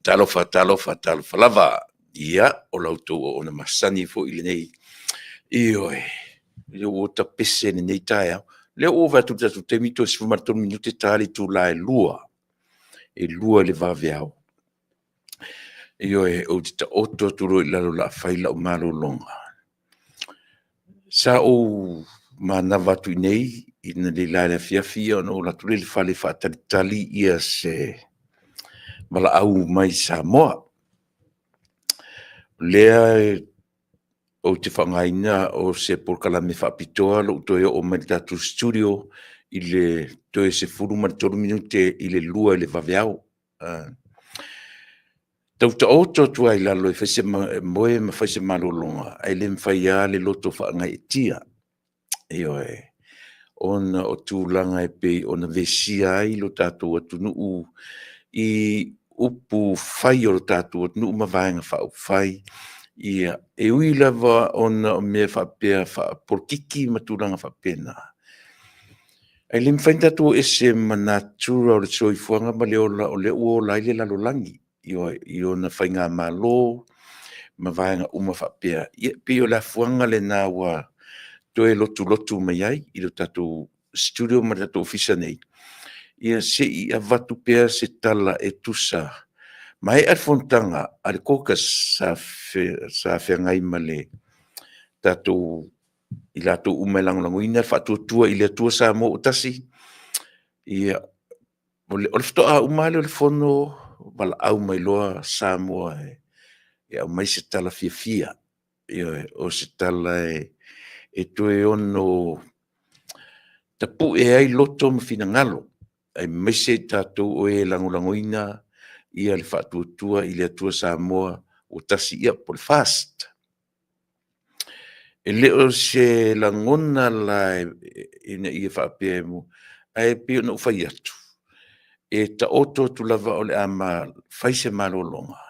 Talofa, talofa, talofa lava. Ia, o la outou auauna masani foi lenei. Ioe, lea ua tapese lenei taeao. Lea ua ova atu i le tatou taimi toe 13 minute ta le itula e 2. E 2 i le vaveao. Ioe, ou te taoto atu loa i lalo o le a fai lau malologa. Sa ou manava atu i inei analeila i le afiafi ona ou alu atu lea i le fale e faatalitali se valaau mai Samoa. O lea Ou te faaaogaina o se polokalame faapitoa lou toe oo mai i le tatou studio i le toe 13 minute i le 2 i le vaveao. Tau taoto atu lava i lalo e moe ma fai se malologa, ae le mafai lava le loto faagaeetia, ioe, ona o tulaga e pei ona vesia ai lo tatou atunuu i upufai o le tatou atunuu ma Vaega Faaupufai. Ia, e ui lava ona o mea faapea faapolokiki ma tulaga faapena, ae le mafai ona tatou o ese ma natura o le soifuaga ma le ola o lea ua ola ai le lalolagi, ioe, i ona faigamalo ma vaega uma faapea. Ia, e pei o le afuaga lena ua toe lotulotu mai ai i le tatou studio ma le tatou Ofisa nei, ia se i avatu pea se tala e tusa. Maea le fonotaga a le COCUS sa feagai ma le tatou i latou uma e lagolagoina le Faatuatua i le Atua Samoa ua Tasi, ia, o le faatoa uma lava lea o le fono valaau mai loa Samoa e aumai se tala fiafia, ioe, o se tala e toe ono tapue ai loto ma finagalo, aemaise i tatou o e lagolagoina le Faatuatua i le Atua Samoa ua Tasi, ia po o le FAST. E le o se lagona la ina ia faapea ae pei ona ou fai atu, e taoto atu lava o le a fai se malologa,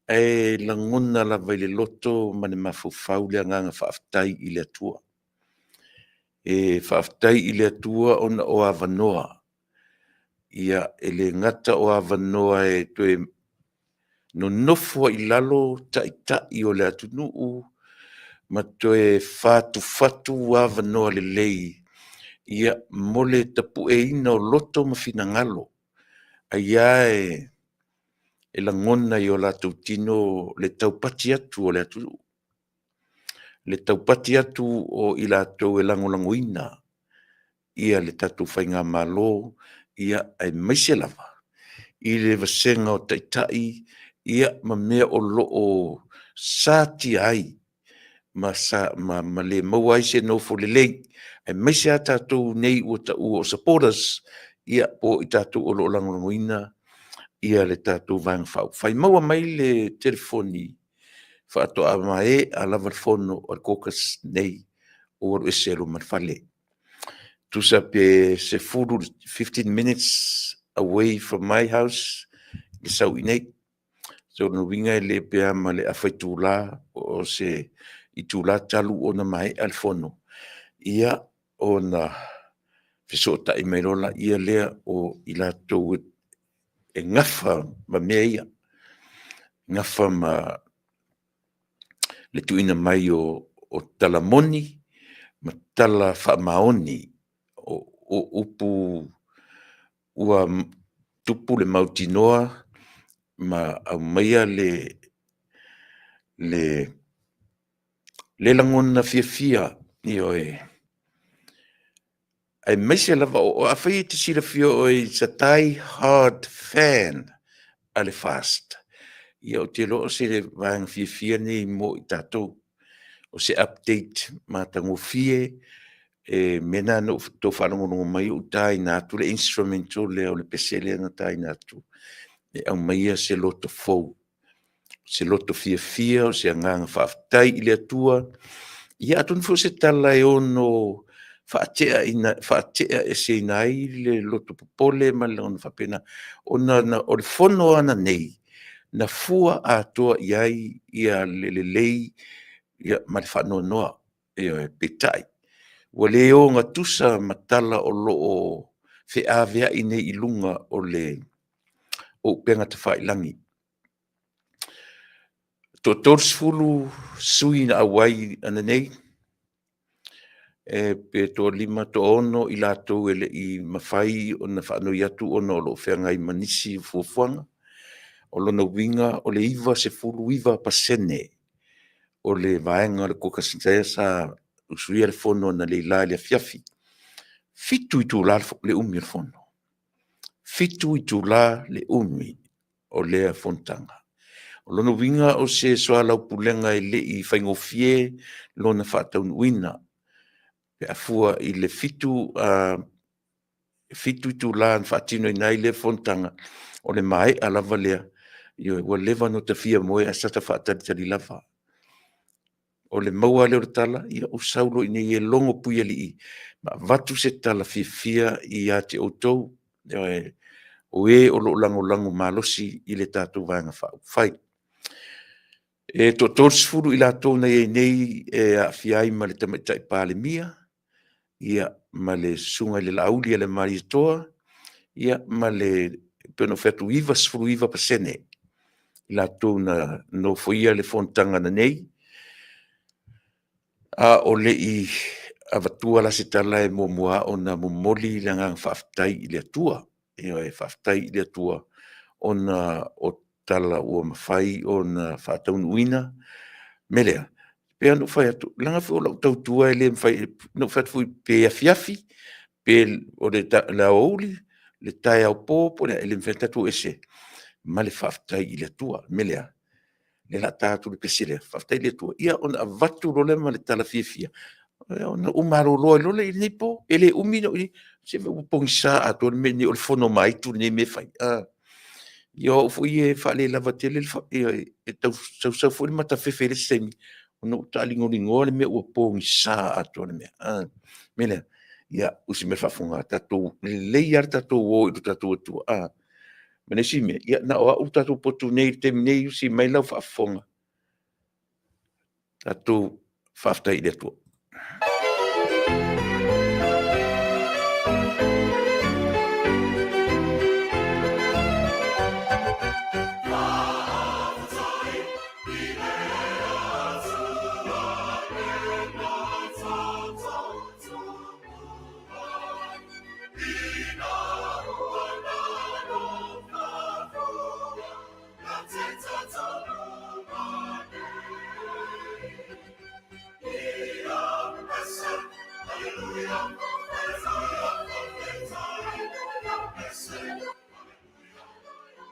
ae lagona lava i le loto ma le mafaufau le agaga faafetai i le Atua. E faafetai i le Atua ona o avanoa, ia, e le gata o avanoa e toe nonofo ai i lalo taitai o le atunuu ma toe fatufatu avanoa lelei mo le tapueina o loto ma finagalo, ai lava e lagona i o latou tino le taupati atu o le atunuu, le taupati atu o i latou e lagolagoina le tatou faigamalo, aemaise lava i le vasega o taitai ma mea o lo o satia ai ma le maua ai se nofo lelei, aemaise lava tatou nei ua taua o supporters, ia po o i tatou o lo o lagolagoina le tatou Vaega Faaupufai. Maua mai le telefoni faatoa maea lava le fono a le COCUS nei ou alu ese ai loa ma le fale. Tusa pe 10, 15 minutes away from my house le sau i inei. So o lona uiga e le pe a ma le afa itula po o se itula talu ona maea le fono, ia ona fesootai mai loa lea o i latou e nafa ma mea ia, nafa ma le tuuina mai o tala moni ma tala faamaoni, o upu ua tupu le mautinoa ma aumaia le lagona fiafia, ioe, aemaise lava, afai e te silafia oe it's a die hard fan a le FAST, ia ou te iloa o se vaega fiafia lenei mo i tatou. O se update matagofie, o mea na na outou faalogologo mai o ou taina atu le instrumental lea o le pese lea na taina atu, e aumaia se loto fou, se loto fiafia, o se agaga faafetai i le Atua. Ia atonu foi o se tala e ono faateaeseina ai le loto popole ma le lagona faapena, ona o le fono ananei, na fua atoa i ai le lelei ma le faanoanoa. Ioe, peitai, ua le ogatusa ma tala o lo o feaveai nei i luga o upega tafailagi. E toa-30 sui usufono na auai ananei, pe toa-5, toa-6 i latou e le i mafai ona faanoi atu ona o lo o feagai ma nisi o fuafuaga. O lona uiga o le 99% o le vaega o le COCUS lea sa usuia le fono analeila i le afiafi. E 7 itula le umi o le fono, 7 itula le umi o lea fonotaga. O lona uiga o se soalaupulega e le i faigofie lona faataunuuina pe a fua i le 7 itula na faatinoina ai lea fonotaga, o le maea lava lea, ioe, ua leva ona ta fia moe ae sa ta faatalitali lava. O le maua lea o le tala, ia ou sau loa i inei e logo puialii ma avatu se tala fiafia ia te outou, ioe, o e o lo o lagolago malosi i le tatou Vaega Faaupufai. E toa-30 i latou na i ai nei e aafia ai ma le Tamaitai Palemia, ia ma le Susuga i le Laauli a le Malietoa, ia ma le, pei ona ou fai atu, e 99% i latou na nofoia le fonotaga ananei. A o le i avatua la se tala, e muamua lava ona momoli le agaga faafetai i le Atua. Ioe, faafetai i le Atua ona o tala ua mafai ona faataunuuina. O le mea lea, e pei lava ona ou fai atu, leaga foi o lau tautua e le mafai ona ou fai atu foi pe afiafi, pe o le aoauli, le taeao po po o le a, e le mafai lava ona tatou o ese ma le faafetai i le Atua. O le mea lea, o lea o le a ta atu le pese lea, faafetai i le Atua, ia ona avatu loa lea ma le tala fiafia, ona ou malolo ai loa lea i lenei po. E le umi lou… se ua pogisa atoa le mea lenei o le fono ma aitu lenei mea e fai. Ia o au foi ia e faalelava tele, e tau sau foi le matafefe i le isi taimi ona ua taaligoligoa le mea ua pogisa atoa le mea. O le mea lea, ia usi mai i le faafofoga, lelei lava le tatou o i lo tatou Atua. Ma le isi mea, ia na o au le tatou potu nei i le taimi nei, usi mai lau faafofoga, tatou faafetai i le Atua.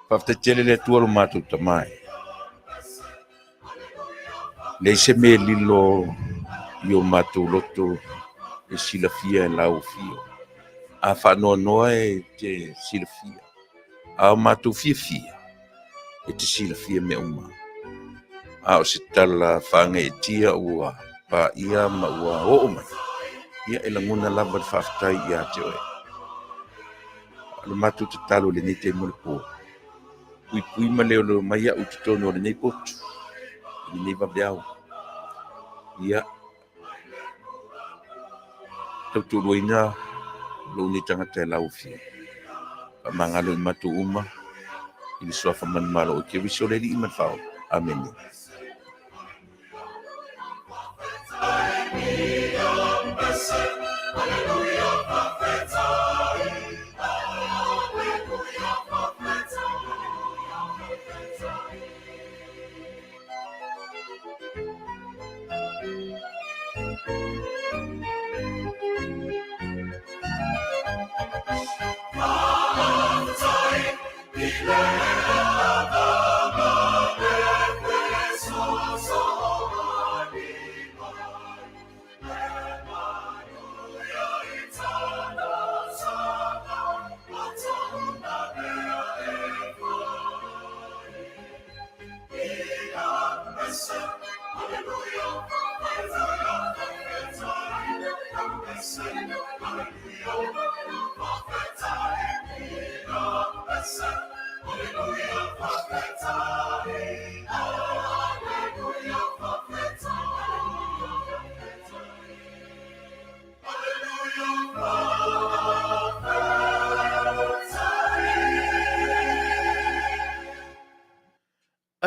Faafetai tele i le Atua lo matou Tama e. Leai se mea e lilo i o matou loto e silafia e lau afio. A faanoanoa e te silafia, a o matou fiafia e te silafia mea uma. A o se tala faagaeetia ua paia ma ua oo mai, ia e lagona lava le faafetai ia te oe. O le matou tatalo i lenei taimi o le po, puipui ma leoleo mai au i totonu o lenei potu i lenei vaveao. Ia, tautoaluaina lou nei tagata e lau Afioga. Faamagalo i matou uma i le suafa manumalo o Keriso le Alii ma le Faaola. Amene.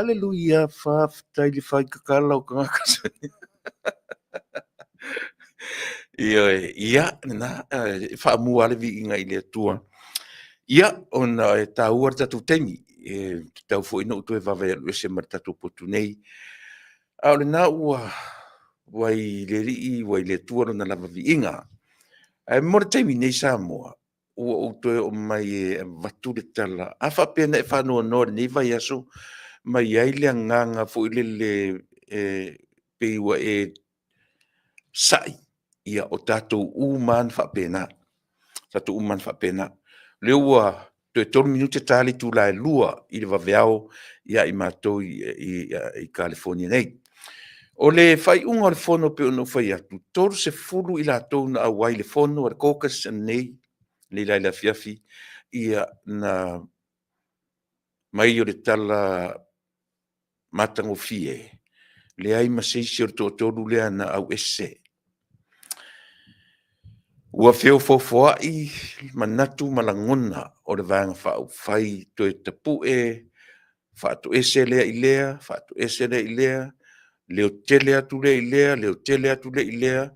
Aleluia, faafetai le fai kakala o tagata. Ioe, ia, lena, e faamua lava le viiga i le Atua. Ia, ona e taua le tatou taimi, e tatau foi ona ou toe vaavaai alu ese ma le tatou potu nei. A o lena ua i le Alii ua i le Atua lona lava viiga. Ae mo le taimi nei Samoa, ua ou toe oo mai e avatu le tala. A faapea na e faanoanoa i lenei vaiaso ma i ai le agaga foi lele e pei ua e sa'i, ia o tatou uma lava na faapena. O tatou uma lava na faapena. O lea ua toe 3 minute ta le itula e 2 i le vaveao ia i matou i Kalifonia nei. O le faaiuga o le fono e pei ona ou fai atu, 30 i latou na auai i le fono a le Caucus nei la i le afiafi, ia na mai o le tala matagofie, leai ma se isi o le toatolu lea na auese. Ua feofoofoai manatu ma lagona o le Vaega Faaupufai toe tapue, faatoese lea i lea, faatoese lea i lea, leotele atu lea i lea, leotele atu lea i lea,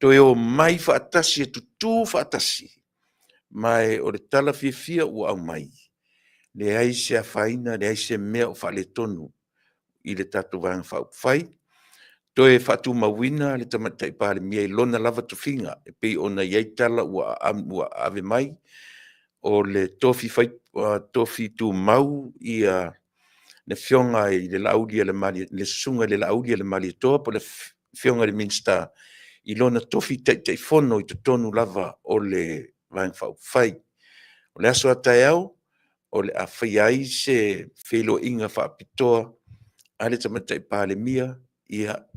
toe omai faatasi e tutu faatasi. Ma o le tala fiafia ua aumai, leai se afaina, leai se mea o faaletonu i le tatou Vaega Faaupufai, toe faatumauina le Tamaitai Palemia i lona lava tofiga e pei ona i ai tala ua ave mai, o le tofi tumau le Afioga i le le Susuga i le Laaulialemalietoa po o le Afioga i le Minisita i lona tofi Taitaifono i totonu lava o le Vaega Faaupufai. O le aso a taeao, o le a faia ai se feiloaiga faapitoa a le Tamaitai Palemia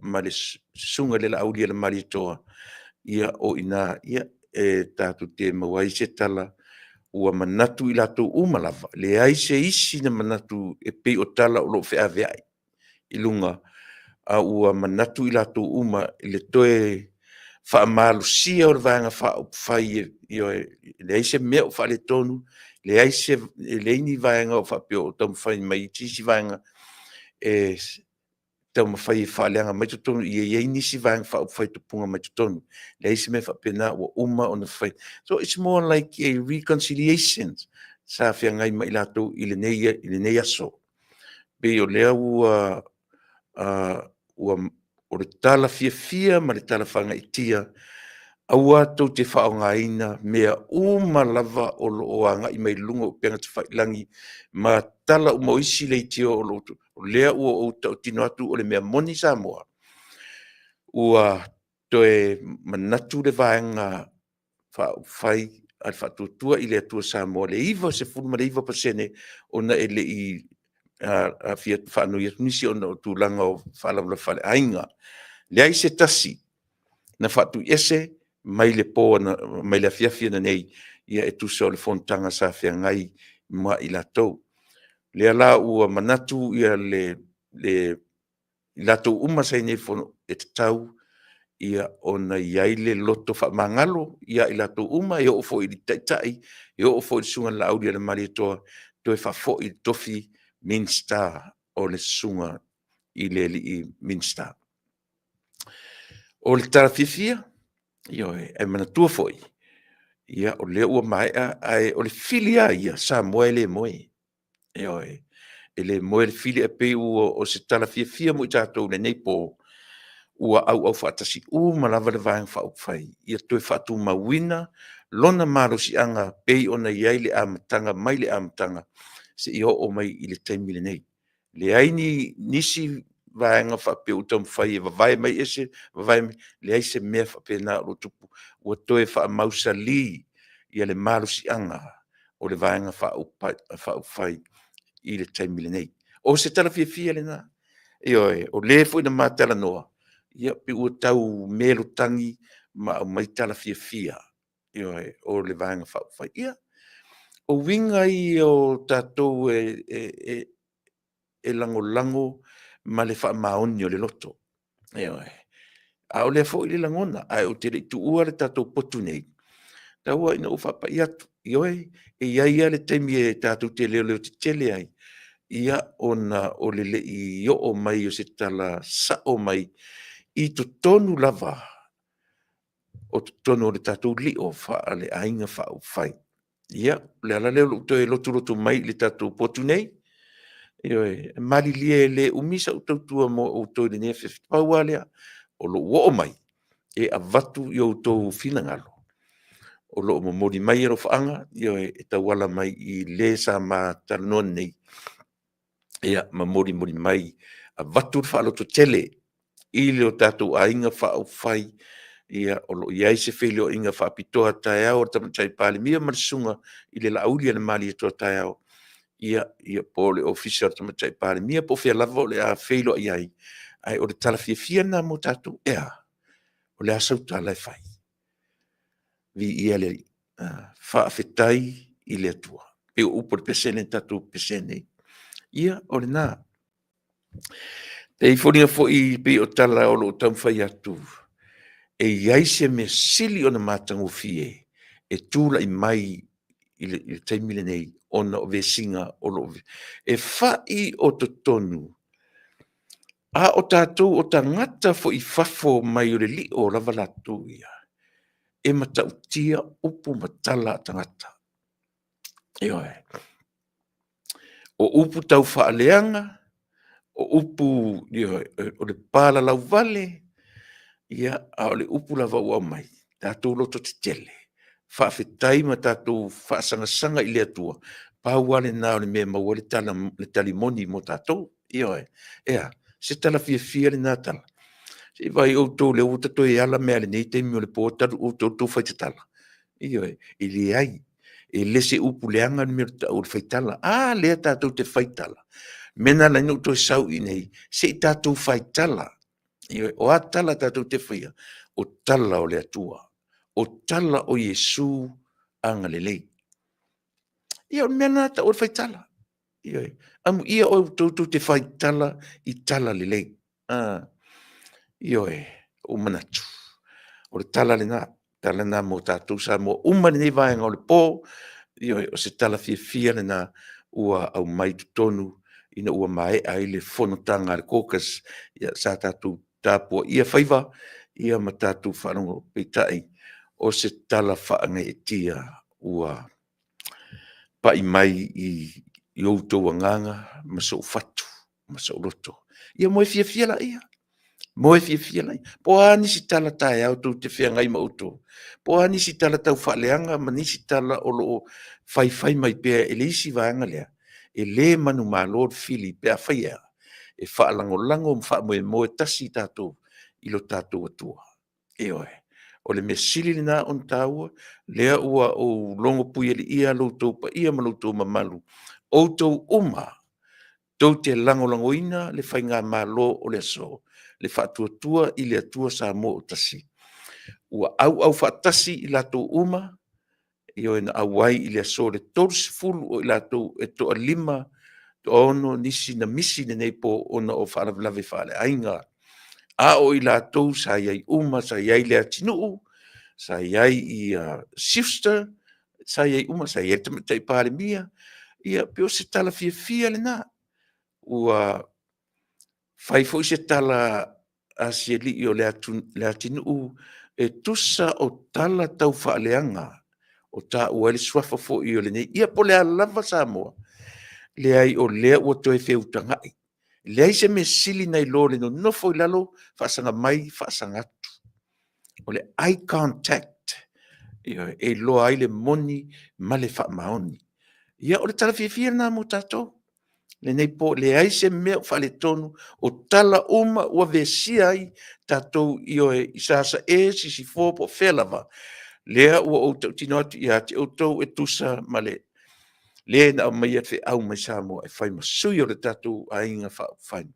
ma le Susuga i le Laaulialemalietoa, ia o i ina e tatou te maua ai se tala ua manatu i latou uma lava, leai se isi na manatu e pei o tala o lo o feaveai i luga, a ua manatu i latou uma i le toe faamalosia o le Vaega Faaupufai, ioe, e leai se mea o faaletonu, leai ni vaega o faapea o taumafai mai se isi vaega e taumafai e faaleaga mai totonu, ia i ai nisi Vaega Faaupufai e tupuga mai totonu. E leai se mea faapena ua uma ona fai. So it's more like a reconciliation sa feagai ma i latou i lenei aso. Pei o lea ua o le tala fiafia ma le tala faagaeetia, aua tou te faaaogaina mea uma lava o lo o agai mai luga o upega tafailagi ma tala uma o isi leitio o lo o o lea ua ou tautino atu o le mea moni Samoa, ua toe manatu le Vaega Faaupufai a le Faatuatua i le Atua Samoa i le 99% ona e le i faanoi atu nisi ona o tulaga o faalavelave faaleaiga. Leai se tasi na faatuiese mai le po mai le afiafi ananei e tusa o le fonotaga sa feagai ma i latou. O lea la ua manatu i latou uma sa i inei i le Fono, e tatau ona i ai le loto faamagalo ia i latou uma, e oo foi i le Taitai, e oo foi i le Susuga i le Laaulialemalietoa, toe faafoi le tofi Minisita o le Susuga i le alii Minisita. O le tala fiafia, ioe, ae manatua foi, ia o lea ua maea, ae o le fili lava ia, Samoa e le moe. Ioe, e le moe le fili, ae pei o se tala fiafia mo i tatou i lenei po, ua auau faatasi uma lava le Vaega Faaupufai ia toe faatumauina lona malosiaga pei ona i ai le amataga mai le amataga seia oo mai i le taimi lenei. Leai nisi vaega faapea ua taumafai e vavae mai ese, vavae mai, leai se mea faapena o tupu, ua toe faamausali le malosiaga o le Vaega Faaupufai i le taimi lenei. O se tala fiafia lena, ioe, o le foi na ma talanoa, ia pei ua tau melotagi ma aumai tala fiafia, ioe, o le Vaega Faaupufai. Ia, o uiga ia o tatou e lagolago ma le faamaoni o le loto, ioe. A o lea foi le lagona, ae ou te le i tuua le tatou potu nei, tau lava ina ou faapai atu, ioe, e i ai lava le taimi e tatou te leoleotetele ai, ia ona o le le i oo mai o se tala sao mai i totonu lava o totonu o le tatou lio faale-aiga faaupufai. Ia, o le ala lea o lou toe lotulotu mai i le tatou potu nei, ioe, malilie e le umi sau tautua mo outou i lenei afiafi, pau lava lea, o lou oo mai e avatu i outou finagalo o lo o momoli mai alofaaga, ioe, e tauala mai i le sa ma talanoa nei. Ia, ma molimoli mai, avatu le faalototele i le o tatou aiga faaupufai, ia, o lo o i ai se feiloaiga faapitoa taeao a le Tamaitai Palemia ma le Susuga i le Laauli a le Malietoa taeao, ia, po o le Ofisa o le Tamaitai Palemia po o fea lava o le a feiloai ai, ae o le tala fiafia lena mo tatou. E a? O le a sau tala e fai? Viia le Alii, faafetai i le Atua. E pei o upu o le pese lea na tatou pese ai nei. Ia, o lena. E foliga foi pei o tala o lo o taumafai atu, e i ai se mea sili ona matagofie e tulai mai i le taimi lenei ona o vesiga o lo o... E fai o totonu, a o tatou o tagata foi i fafo mai o le lio lava latou ia, e matautia upu ma tala a tagata. Ioe. O upu taufaaleaga, o upu, ioe, o le palalauvale, ia, a o le upu lava ua aumai, tatou lototetele, faafetai ma tatou faasagasaga i le Atua, pau lava lena o le mea e maua ai le tali moni mo tatou. Ioe. E a? Se tala fiafia lena tala. Se i vaai outou o lea ua ta toe ala mai lava i lenei taimi o le po talu outou le tou faitatala. Ioe, e leai, e le o se upu leaga le mea e tau o le faitala. A lea tatou te faitala? O le mea lena na ala ai ona ou toe sau i inei, se i tatou faitala. Ioe, o a tala tatou te faia, o tala o le Atua, o tala o Iesu agalelei. Ia o le mea lena e tau o le faitala. Ioe, amuia outou tou te faitala i tala lelei. Ioe, ua ou manatu, o le tala lena, tala lena mo tatou Samoa uma i lenei vaega o le po. Ioe, o se tala fiafia lena ua aumai i totonu ina ua maea ai le fonotaga a le COCUS, ia sa tatou tapuaia faiva ia ma tatou faalogo, peitai, o se tala faagaeetia ua pai mai i outou agaga ma sou fatu ma sou loto. Ia moe fiafia laia, moe fiafia laia. Po o a nisi tala taeao tou te feagai ma outou, po o a nisi tala taufaaleaga ma nisi tala o lo o faifai mai pea e le isi vaega lea, e le manumalo le fili pe afai e a? E faalagolago ma faamoemoe tasi tatou i lo tatou Atua. Ioe. O le mea sili lena ona taua, lea ua ou logo puialii lo outou paia ma lo outou mamalu, outou uma tou te lagolagoina le faigamalo o le aso, le Faatuatua i le Atua Samoa ua Tasi. Ua auau faatasi i latou uma, ioe, na auai i le aso le 30 o i latou e toalima, toaono nisi na misi i lenei po ona o faalavelave faaleaiga. A o i latou sa i ai uma, sa i ai Leatinuu, sa i ai Schuster, sa i ai uma, sa i ai le Tamaitai Palemia. Ia pei o se tala fiafia lena. Ua fai foi se tala a si alii o Leatinuu e tusa o tala taufaaleaga o taua ai le suafa foi o lenei, ia po o le a lava Samoa, leai o lea ua toe feutagai. Leai se mea sili nai lo le nonofo i lalo, faasaga mai, faasaga atu. O le eye contact, ioe, e iloa ai le moni ma le faamaoni. Ia o le tala fiafia lena mo tatou lenei po, leai se mea o faaletonu, o tala uma ua vesia ai tatou, ioe, i Sasae, Sisifo po o fea lava, lea ua ou tautino atu ia te outou e tusa ma le le na aumaia le feau mai Samoa e fai ma sui o le tatou Aiga Faaupufai.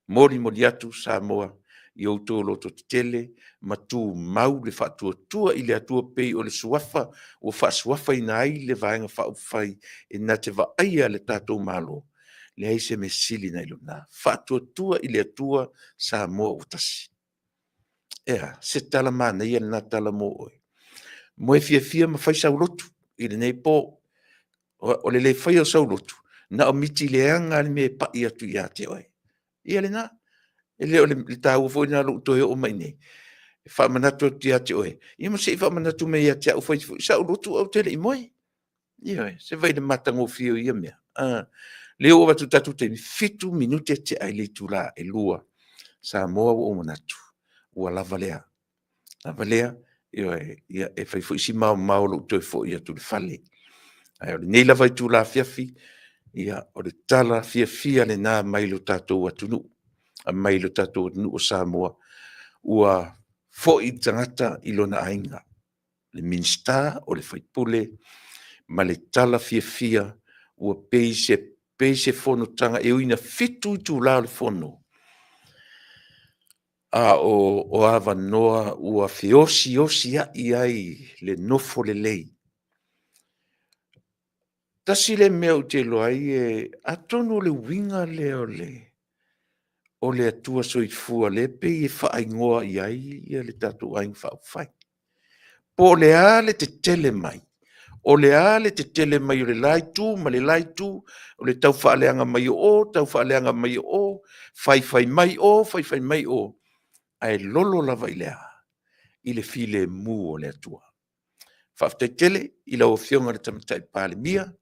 Molimoli atu Samoa i outou lototetele ma tumau le faatuatua i le Atua pei o le suafa ua faasuafaina ai le Vaega Faaupufai e na te vaaia le tatou Malo, leai se mea sili nai lo na. Faatuatua i le Atua Samoa ua tasi. E a? Se tala manaia lena tala mo oe. Moe fiafia ma fai sau lotu i lenei po. O le le faia o sau lotu, na o miti leaga lava le mea e pai atu ia te oe. Ia lena. E le o le taua foi lena o lou toe oo mai i inei, e faamanatu atu ia te oe, ia ma se i faamanatu mai ia te au foi sau lotu ae ou te le i moe. Ioe, se vaai i le matagofie o ia mea. Lea ua oo atu i le tatou taimi, 7 minute tea i le itula e 2:00 Samoa ua ou manatu, ua lava lea. Lava lea, ioe, ia e fai foi si maomao o lou toe foi atu i le fale. Ae o lenei lava itula afiafi, Ia, o le tala fiafia lena mai lo tatou atunuu, mai lo tatou atunuu o Samoa, ua foi le tagata i lona aiga, le Minisita, o le sui usufono, ma le tala fiafia ua pei se fonotaga e ui ina 7 itula o le Fono, a o avanoa ua feosiosiai ai le nofo lelei. Tasi lea mea ou te iloa ai, atonu o le uiga lea o le Atua Soifua lea e pei e faaigoa i ai le tatou Aiga Faaupufai. Po o le a le tetele mai, o le a le tetele mai o le la Itu ma le la Itu, o le taufaaleaga mai o o, taufaaleaga mai o o, faifai mai o, faifai mai o, ae lolo lava i le a? I le filemu o le Atua. Faafetai tele i lau Afioga i le Tamaitai Palemia,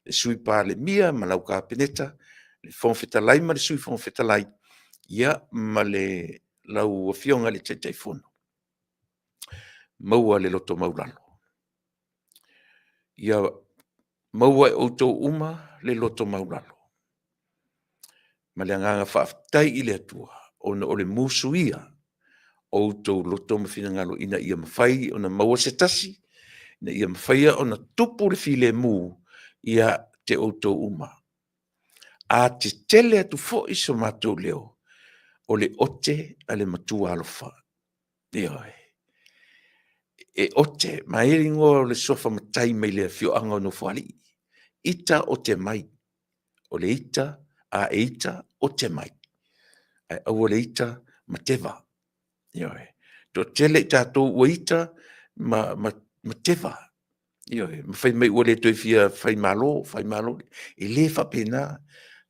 le Sui Palemia ma lau Kapeneta, le Fofoga Fetalai ma le Sui Fofoga Fetalai, ia ma lau Afioga i le Taitaifono, maua le loto maualalo. Ia maua e outou uma le loto maualalo ma le agaga faafetai i le Atua ona o le musuia o outou loto ma finagalo ina ia mafai ona maua se tasi, ina ia mafai ona tupu le filemu ia te outou uma. A tetele atu foi so matou leo, o le ote a le matua alofa. Ioe. E ote, ma e i ai le igoa o le suafa matai mai le afioaga o Nofoalii, ita ote mai. O le ita, a e ita, ote mai, ae aua le ita ma teva. Ioe. E toatele i tatou ua ita ma teva, ioe, ma fai mai ua le toe fia faimalo, faimalo. E le faapena,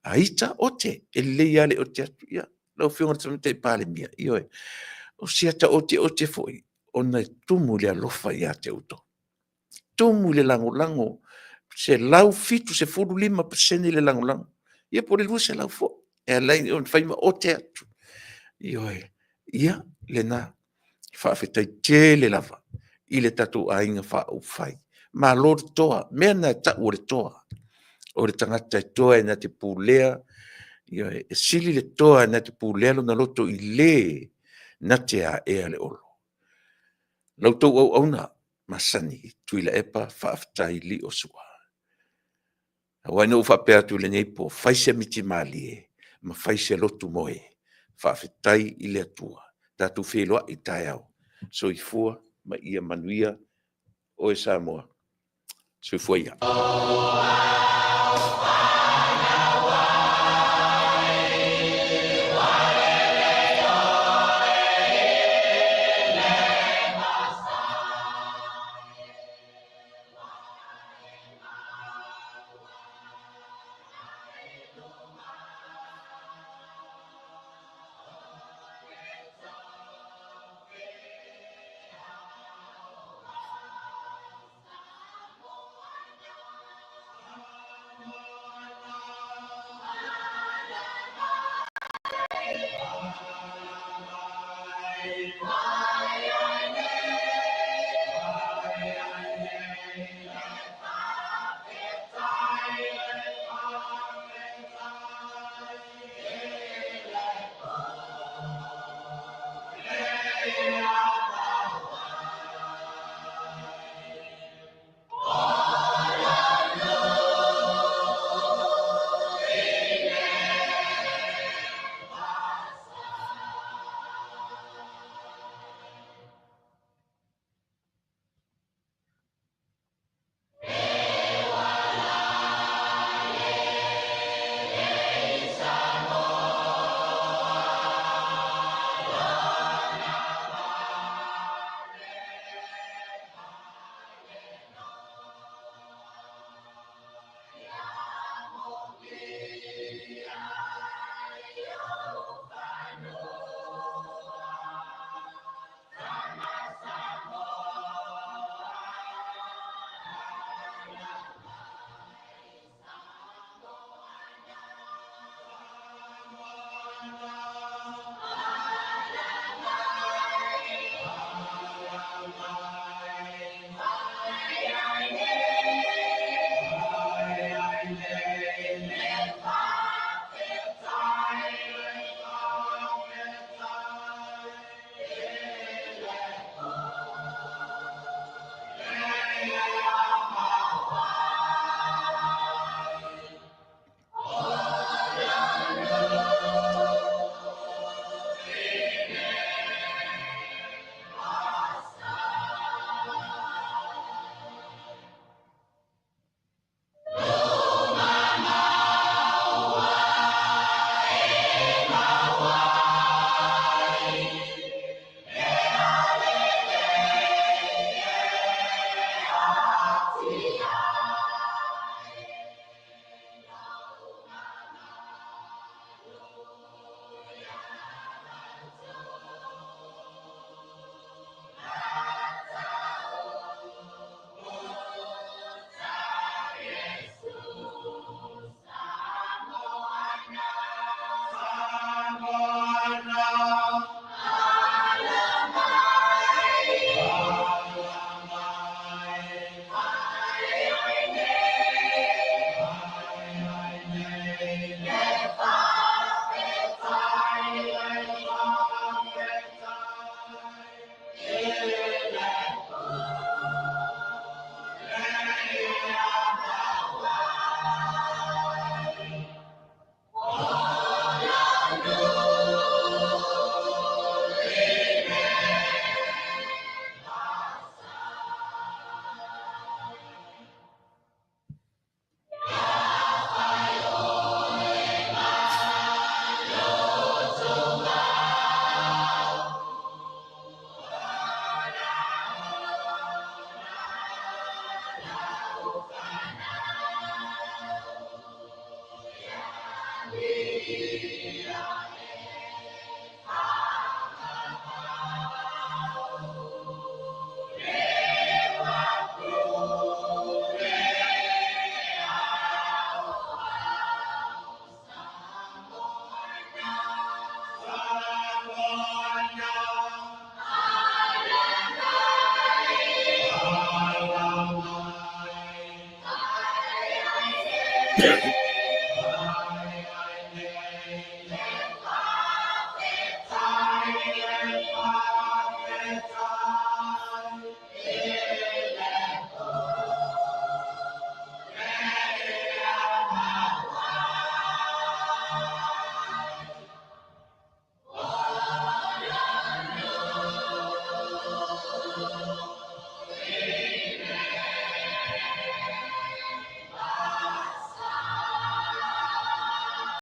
a ita, ote, e lelei lava le ote atu. Ia, lau Afioga i le Tamaitai Palemia, ioe, o si ata oteote foi ona e tumu i le alofa ia te outou, tumu i le lagolago, 175% le lagolago, ia po o le 200 foi e ala ai ona fai ma ote atu. Ioe, ia lena. Faafetai tele lava i le tatou Aiga Faaupufai. Malo le toa, o le mea lena e tau o le toa, o le tagata e toa e na te pulea, ioe, e sili le toa na te pulea lona loto i le na te aea le olo. La outou auauna masani, Tuilaepa faafetai Liosua. Aua ina ou faapea atu i lenei po, fai se mitimalie ma fai se lotu moe, faafetai i le Atua. Tatou feiloai taeao. Soifua ma ia manuia oe Samoa. Soifua ia.